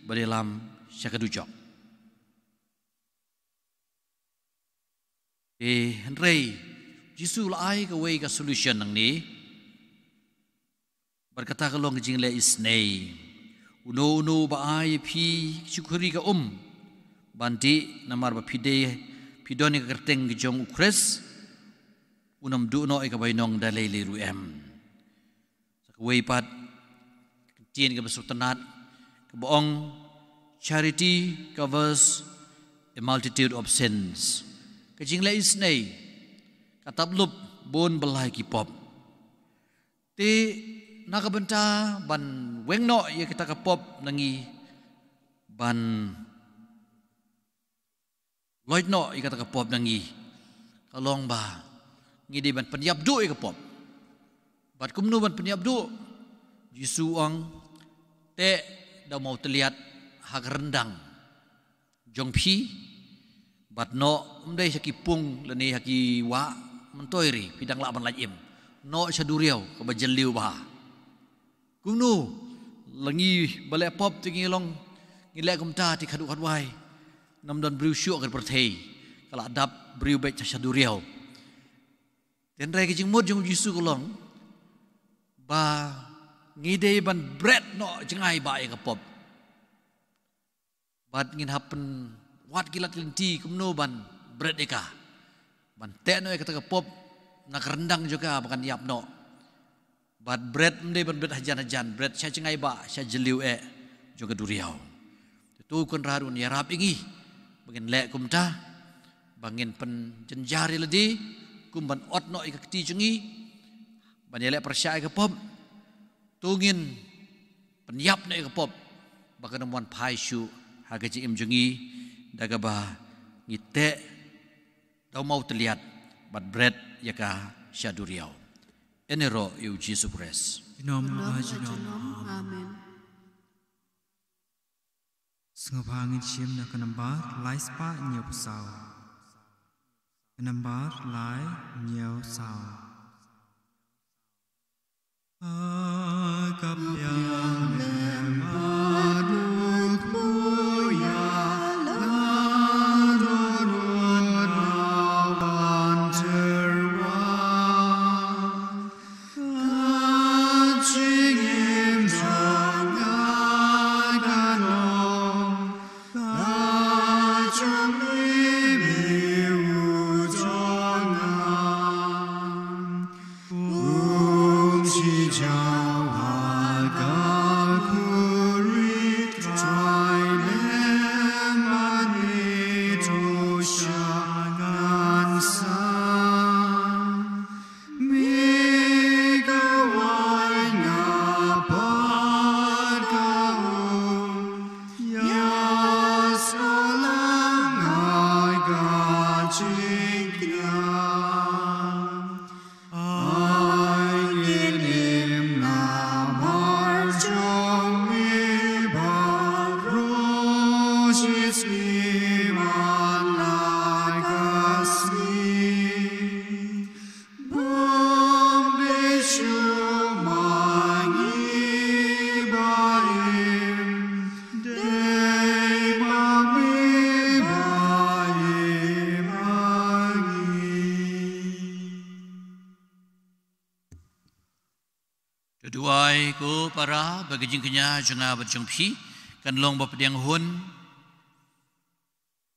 ban ïalam sha ka dujok. Te hynrei Jisu la ai kawei ka solution nangne. Bad kata ka long ka jingleh isynei. Uno uno ba ai ïa phi ka shukri ka um ban dih, namar ba phi dei, phi don ïa ka kyrteng ka jong u Khrist, un ym duh noh ïa ka bainong da lei lei ruh em. Sa kawei pat ka ktien kaba sngewtynnat kaba ong, "Charity covers a multitude of sins." Ka jingleh isynei ka tap lup bun ba lai ki pop. Te na ka bynta ban weng noh ïa kata ka pop na ngi, ban loit noh ïa kata ka pop na ngi, ka long ba ngi dei ban pynïap duh ïa ka pop. Bad kumno ban pynïap duh? Jisu ong, teh da u mawtylliat ha ka ryndang jong phi, bad noh, ym dei ha ki pung lane ha ki wah, myntoi ruh phi dang lah ban lait im. Noh sha duriaw kaba jylliew bha. Kumno, la ngi ba leh pop te ngi long, ngi leh kumta te khadduh khadwai. Ym don briew shuh ha ka pyrthei ka lah dap briew beit sha duriaw. Hynrei ka jingmut jong u Jisu ka long ba ngi dei ban bret noh jngai bha ïa ka pop. Bad ngin hap pynwad ki lad ki lynti kumno ban bret ïa ka, ban teh noh ïa kata ka pop na ka ryndang jong ka ba kan ïap noh. Bad bret ym dei ban bret hajan hajan, bret sha jngai bha, sha jylliew eh jong ka duriaw. Te to u Kynrad un ïarap ïa ngi ba ngin leh kumta, ba ngin pynjynjar ïa lade kum ban ot noh ïa ka kti jong ngi ban ïaleh pyrshah ïa ka pop. To ngin pynïap noh ïa ka pop ba kan ym wan phai shuh ha ka jingim jong ngi, da kaba ngi teh da u mawtylliat bad bret ïa ka sha duriaw. Ïaroh ïa u Jisu Khrist. Junom ha junom. Amen. Sngewbha ngin shim na ka nambar lai spah hynñiew phew saw. Ka nambar lai hynñiew saw. To duwai ko para ba ka jingkñia jong nga bad jong phi kan long ba pdiang hun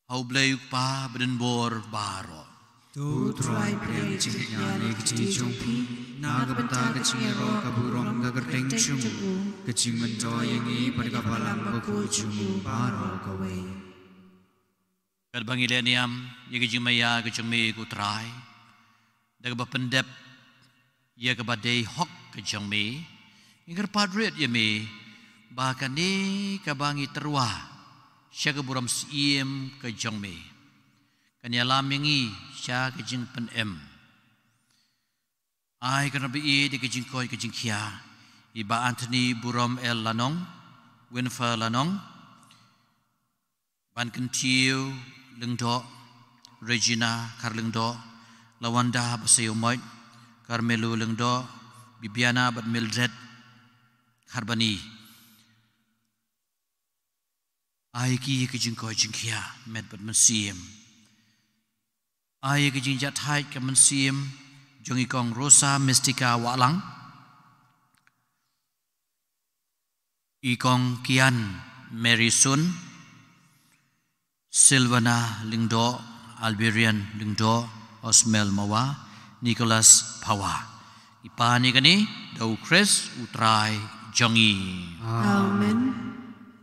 ha U Blei U Kpa badonbor baroh. To U Trai pdiang jingkñia ne ka jingim jong phi na ka bynta ka jingïaroh ka burom ka kyrteng jong u, ka jingmyntoi ïa ngi bad ka balang bakhuid jong u baroh kawei. Katba ngi leh niam ïa ka jingmaïa ka jong me ko Trai, da kaba pyndep ïa kaba dei hok ka jong me, ngi kyrpad rit ïa me ba kane kaba ngi tyrwa sha ka burom syiem ka jong me kan ïalam ïa ngi sha ka jingpynim. Ai ka naba ïeit ïa ka jingkoit ka jingkhiah i Bah Anthony Burom L Lanong, Winfer Lanong, Ban Kyntiew Lyngdoh, Regina Kharlyngdoh, Lawanda Basaiawmoit, Carmelo Lyngdoh, Bibiana bad Mildred Kharbani. Ai ki ka jingkoit jingkhiah met bad mynsiem. Ai ka jingjahthait ka mynsiem jong i Kong Rosa Mystica Wahlang, i Kong Kian Mary Sun, Silvana Lyngdoh, Alberian Lyngdoh, Osmel Mawa, Nicholas Phawa. I pan ïa kane da U Khrist U Trai jong ngi. Amen.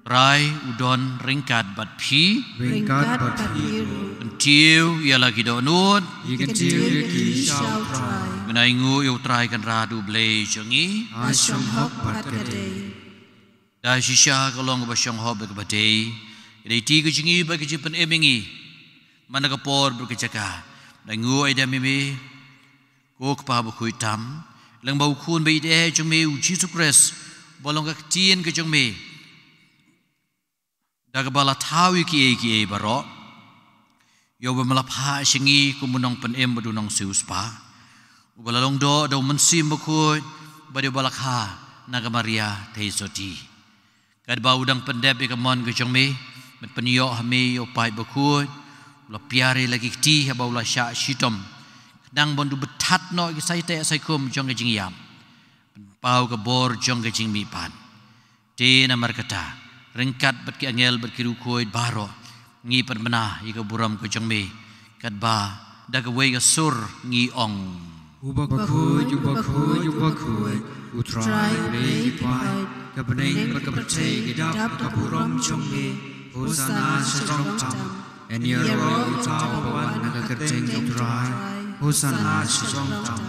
Trai u don ryngkat bad phi. Ryngkat bad phi ruh. Kyntiew ïa la ki dohnud. Ïa kyntiew ïa ki sha U Trai. Ngin ainguh ïa U Trai Kynrad U Blei jong ngi. Ha shong hok bad ka dei. Da shisha ka long kaba shong hok bad kaba dei. Ka dei ti ka jong ngi bad ka jingpynim ïa ngi man la ka por bad ka jaka. Ngin ainguh ïa i da me me Ko Kpa bakhuid tam, lyngba u Khun ba ïeit eh jong me u Jisu Khrist, ba long ka ktien ka jong me, da kaba la thaw ïa kiei kiei baroh, ïa uba me la phah sha ngi kum u nongpynim bad u nongsiewspah, uba la long doh da u Mynsiem Bakhuid, bad ïa uba la kha na ka Maria Theisotti. Katba u dang pyndep ïa ka mon ka jong me, bad pynïoh ha me ïa u paid bakhuid, u la piar ïa la ki kti haba u la shah shitom, khnang ban da bthat noh ïa ki saiteh saikhum jong ka jingïap, pynpaw ka bor jong ka jingmihpat. Te namar kata, ryngkat bad ki angel bad ki riewkhuid baroh, ngi pynbna ïa ka burom ka jong me, katba da kawei ka sur ngi ong: U bakhuid, u bakhuid, u bakhuid, u Trai Blei ki paid, ka bneng bad ka pyrthei ki dap da ka burom jong me. Hosanna shajrong tam. Yn ïaroh uta uba wan ha ka kyrteng jong u Trai. Hosanna shajrong tam.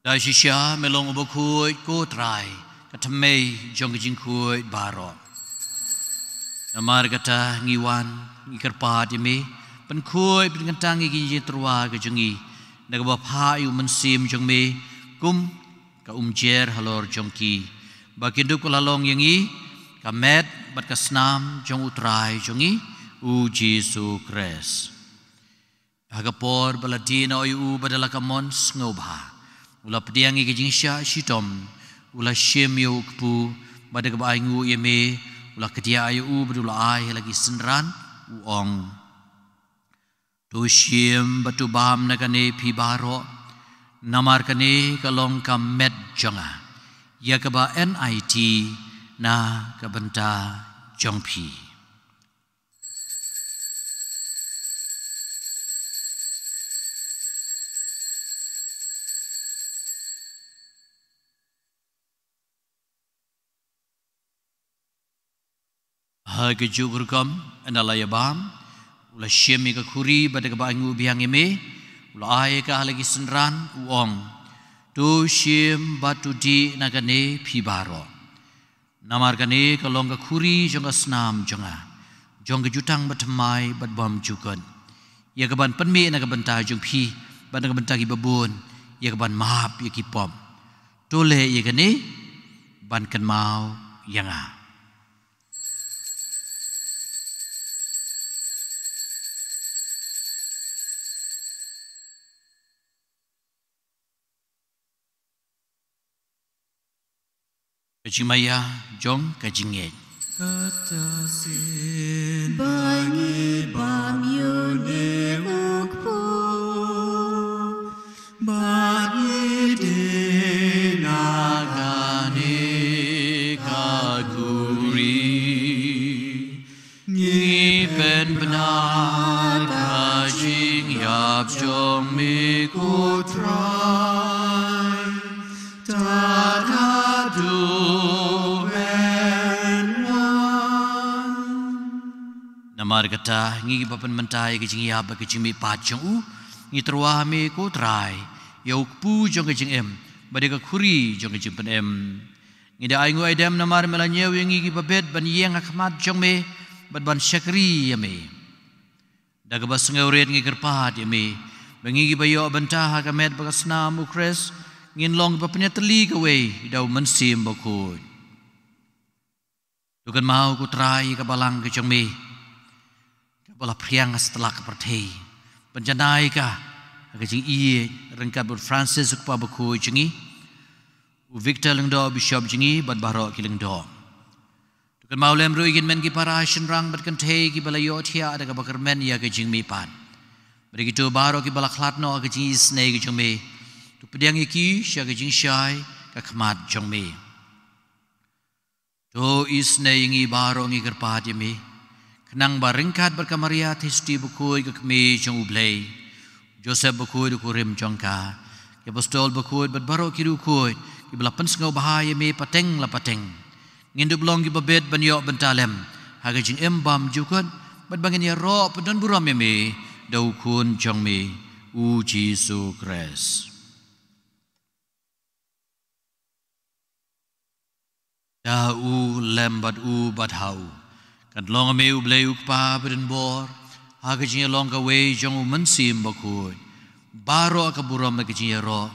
Da shisha me long u bakhuid, ko Trai, ka thymmei jong ka jingkhuid baroh. Namar kata ngi wan, ngi kyrpad ïa me, pynkhuid pynkyntang ïa ka jingtyrwa ka jong ngi, da kaba phah ïa u Mynsiem jong me kum ka umjer halor jong ki, ba kin dup ka la long ïa ngi ka met bad ka snam jong u Trai jong ngi u Jisu Khrist. Ha ka por ba la die noh ïa u bad da la ka mon sngewbha, u la pdiang ïa ka jingshah shitom, u la shim ïa u kpu, bad da kaba ainguh ïa me, u la kdiah ïa u bad u la ai ha la ki synran, u ong: To shim bad to bam na kane phi baroh, namar kane ka long ka met jong nga, ïa kaba yn aiti na ka bynta jong phi. Ha kajuh ka rukom, ynda la ïa bam, u la shim ïa ka khuri bad da kaba ainguh biang ïa me, u la ai ïa ka ha la ki synran, u ong: To shim bad to dih na kane phi baroh. Namar kane ka long ka khuri jong ka snam jong nga, jong ka jutang bathymmai bad bymjukut, ïa kaban pynmih na ka bynta jong phi bad na ka bynta ki babun, ïa kaban map ïa ki pop. To leh ïa kane ban kynmaw ïa nga. Ka jingmaïa jong ka jingngeit. Kata sien ba ngi bam ïa une u kpu, ba ngi dih na kane ka khuri, ngi pynbna ka jingïap jong me, ko Trai, tad haduh men wan. Namar kata, ngi kiba pynmynta ïa ka jingïap bad ka jingmihpat jong u, ngi tyrwa ha me, ko Trai, ïa u kpu jong ka jingim bad ïa ka khuri jong ka jingpynim. Ngi da ainguh aidem namar me la ñiew ïa ngi kiba bit ban ïeng ha khmat jong me bad ban shakri ïa me. Da kaba sngewrit ngi kyrpad ïa me, ba ngi kiba ïoh bynta ha ka met bad ka snam u Khrist, ngin long kiba pynïatylli kawei da u Mynsiem Bakhuid. To kynmaw, ko Trai, ïa ka balang ka jong me, kaba la phriang ha satlak ka pyrthei, pynjanai ka ha ka jingïeit ryngkat bad u Francis u Kpa Bakhuid jong ngi, u Victor Lyngdoh, Bishop jong ngi, bad baroh ki lyngdoh. To kynmaw lem ruh ïa ki hynmen ki para shynrang bad kynthei kiba la ïohthiah da kaba kyrmen ïa ka jingmihpat, bad ïa kito baroh kiba la khlad noh ha ka jingisynei ka jong me. To pdiang ïa ki sha ka jingshai ka khmat jong me. To isynei ïa ngi baroh, ngi kyrpad ïa me, khnang ba ryngkat bad ka Maria Theisotti Bakhuid, ka Kmie jong u Blei, Joseph Bakhuid u kurim jong ka, ki Apostol Bakhuid bad baroh ki riewkhuid kiba la pynsngewbha ïa me pateng la pateng, ngin dup long kiba bit ban ïoh bynta lem ha ka jingim bymjukut, bad ba ngin ïaroh pyndonburom ïa me da u Khun jong me, u Jisu Khrist. Da u, lem bad u, bad ha u, kan long ïa me, U Blei U Kpa badonbor, ha ka jingïalong kawei jong U Mynsiem Bakhuid, baroh ka burom bad ka jingïaroh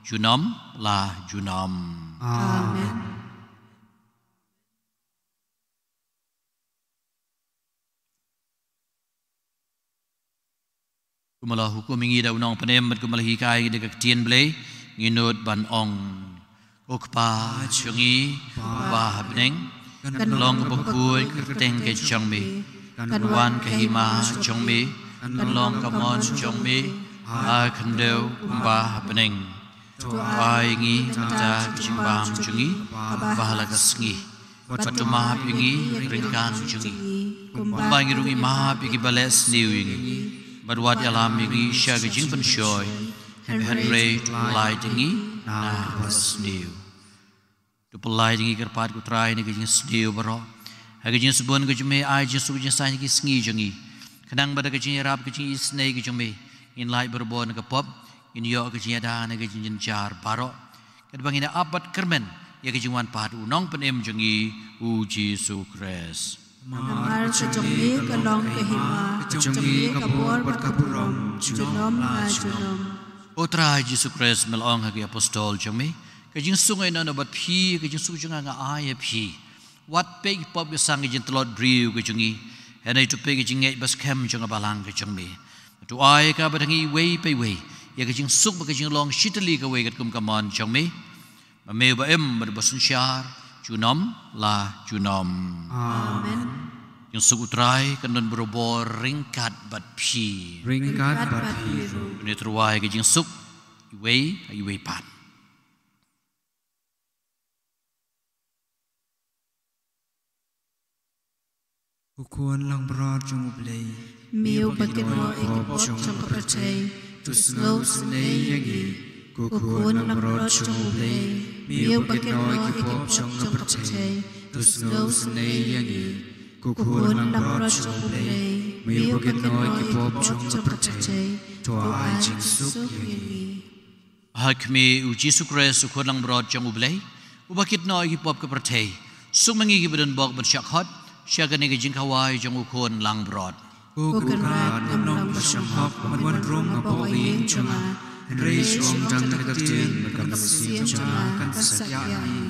junom la junom. Amen. Kumba la hukum ïa ngi da u Nongpynim bad kumba la hikai ïa ngi da ka ktien Blei, ngin nud ban ong: Ko Kpa jong ngi uba ha bneng, kan long ka bunkhuid kyrteng ka jong me, kan wan ka hima jong me, kan long ka mon jong me ha khyndew kumba ha bneng. To ai ngi mynta ka jingbam jong ngi ba ha la ka sngi. Bad to map ïa ngi ryngkat jong ngi, kumba ngi ruh ngi map ïa kiba leh sniew ïa ngi. Bad wat ïalam ïa ngi sha ka jingpynshoi, hynrei to pyllait ïa ngi na kaba sniew. To pyllait ïa ngi kyrpad ko Trai na ka jingsniew baroh. Ha ka jingsbun ka jong me ai jingsuk jingsaiñ ha ki sngi jong ngi, khnang ba da ka jingïarap ka jingisynei ka jong me ngin lait barabor na ka pop, ngin ïoh ka jingïada na ka jingjynjar baroh, katba ngin ïa ap bad kyrmen ïa ka jingwan pat u Nongpynim jong ngi u Jisu Khrist. Namar ka jong me ka long ka hima, ka jong me ka bor bad ka burom junom la junom. Ko Trai Jisu Khrist, me la ong ha ki apostol jong me: Ka jingsuk nga ïehnoh bad phi, ka jingsuk jong nga nga ai ïa phi. Wat peit ki pop ki sang ki jingtlot briew ki jong ngi, hynrei to peit ki jingngeit ba skhem jong ka balang ki jong me. To ai ka bad ha ngi iwei pa iwei ïa ka jingsuk bad ka jinglong shitylli kawei katkum ka mon jong me. Ma me uba im bad uba synshar junom la junom. Amen. Jingsuk u Trai kan don barabor ryngkat bad phi. Ryngkat bad phi ruh. Ngin ïatreilang ïa ka jingsuk iwei pa iwei pat. Ko Khun langbrot jong U Blei, me uba kynnoh ïa ki pop jong ka pyrthei, to sngewsynei ïa ngi. Ko Khun langbrot jong U Blei, me uba kynnoh ïa ki pop jong ka pyrthei, to sngewsynei ïa ngi. Ko Khun langbrot jong U Blei, me uba kynnoh ïa ki pop jong ka pyrthei, to ai jingsuk ïa ngi. Ha khmih, U Jisu Khrist, U Khun langbrot jong U Blei, uba kit noh ïa ki pop ka pyrthei, suk ma ngi kiba don bok ban shah khot sha kane ka jingkhawai jong U Khun langbrot. Ko Kynrad, ngam long ba shong hok ban wan rung hapoh ka ïing jong nga, hynrei shu ong tang kata ka ktien bad ka mynsiem jong nga kan sa jah hi.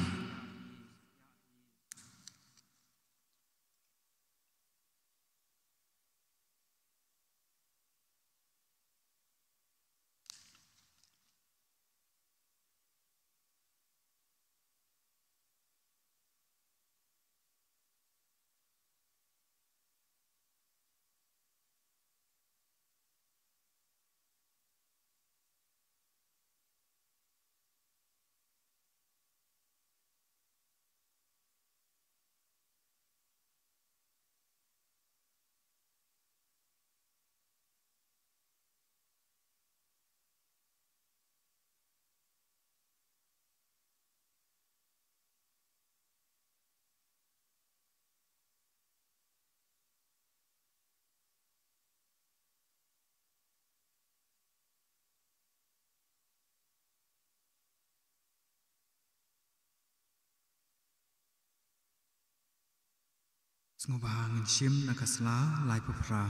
Sngewbha ngin shim na ka sla laiphew phra.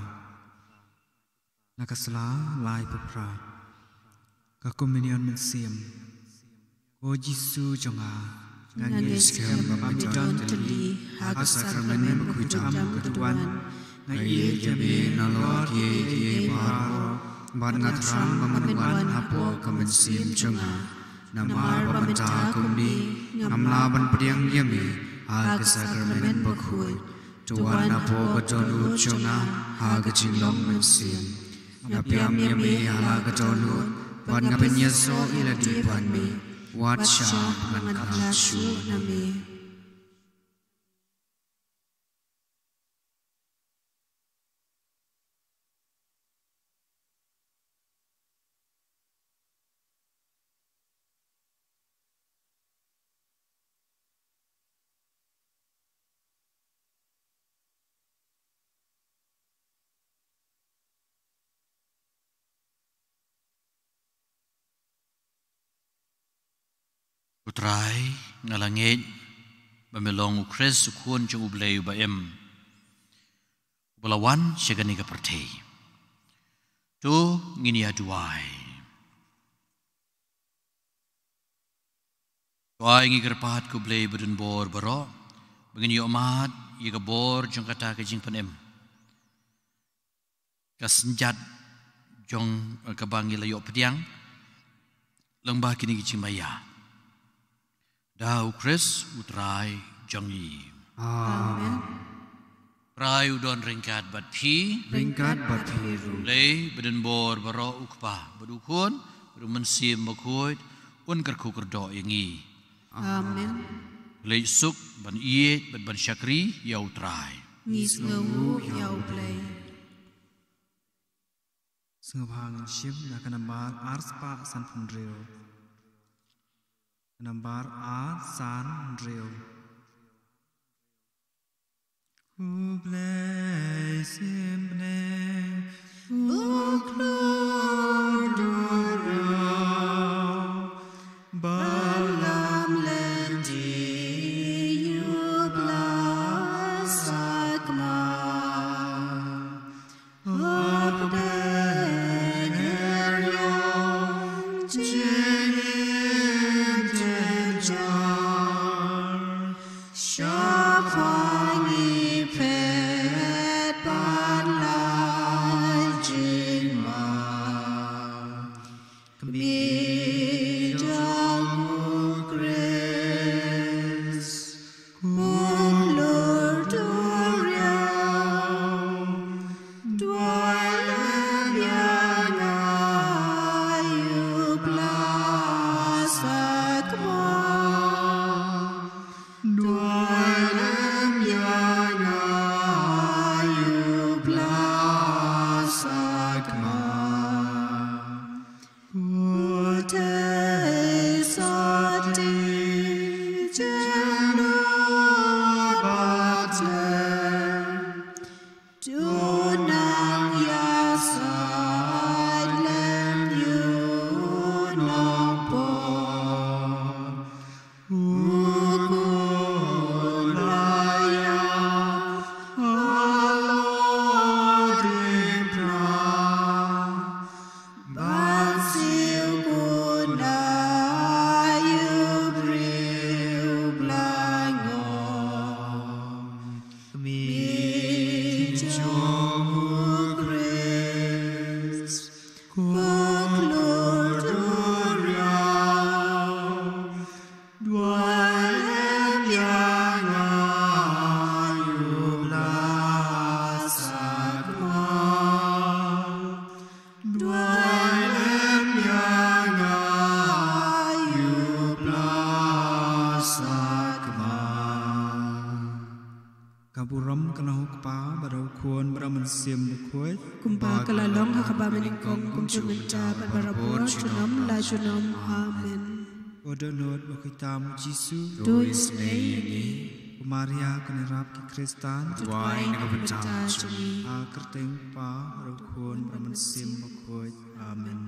Na ka sla laiphew phra. Ka Komunion Mynsiem. Ko Jisu jong nga, nga ngeit skhem ba me don tylli ha ka Sakramen Bakhuid tam ka Duwan. Nga ïeit ïa me na lor kiei kiei baroh, bad nga thrang ba men wan hapoh ka mynsiem jong nga. Namar ba mynta kumne ngam lah ban pdiang ïa me ha ka Sakramen Bakhuid. To wan hapoh ka dohnud jong nga ha ka jinglong mynsiem. Nga pdiang ïa me ha la ka dohnud, bad nga pynïasoh ïa lade ban me, wat shah ba ngan khlad shuh na me. Ko Trai, nga la ngeit ba me long U Khrist, U Khun jong U Blei uba im, uba la wan sha kane ka pyrthei. To ngin ïa duwai. Ai ngi kyrpad ko Blei badonbor baroh ba ngin ïohmad ïa ka bor jong kata ka jingpynim, ka synjat jong kaba ngi la ïoh pdiang lyngba kine ki jingmaïa. Da U Khrist U Trai jong ngi. Amen. Trai u don ryngkat bad phi. Ryngkat bad phi ruh. Blei badonbor baroh, U Kpa bad U Khun bad U Mynsiem Bakhuid, un kyrkhu kyrdoh ïa ngi. Amen. Leit suk ban ïeit bad ban shakri ïa U Trai. Ngi sngewnguh ïa U Blei. Sngewbha ngin shim na ka nambar ar spah san phew hynriew. Ka nambar ar san hynriew. U Blei sim bneng, u khlur duriaw, balam lynti, u bla sakma. Ka burom ka long ha U Kpa bad ha U Khun bad ha U Mynsiem Bakhuid. Kumba ka la long ha kaba nyngkong, kumjuh mynta bad barabor, junom la junom. Amen. Ko dohnud ba khuid tam U Jisu, to isynei ïa ngi. Ko Maria kane rap ki Khristan, to duwai na ka bynta jong ngi. Ha ka kyrteng U Kpa bad U Khun bad U Mynsiem Bakhuid. Amen.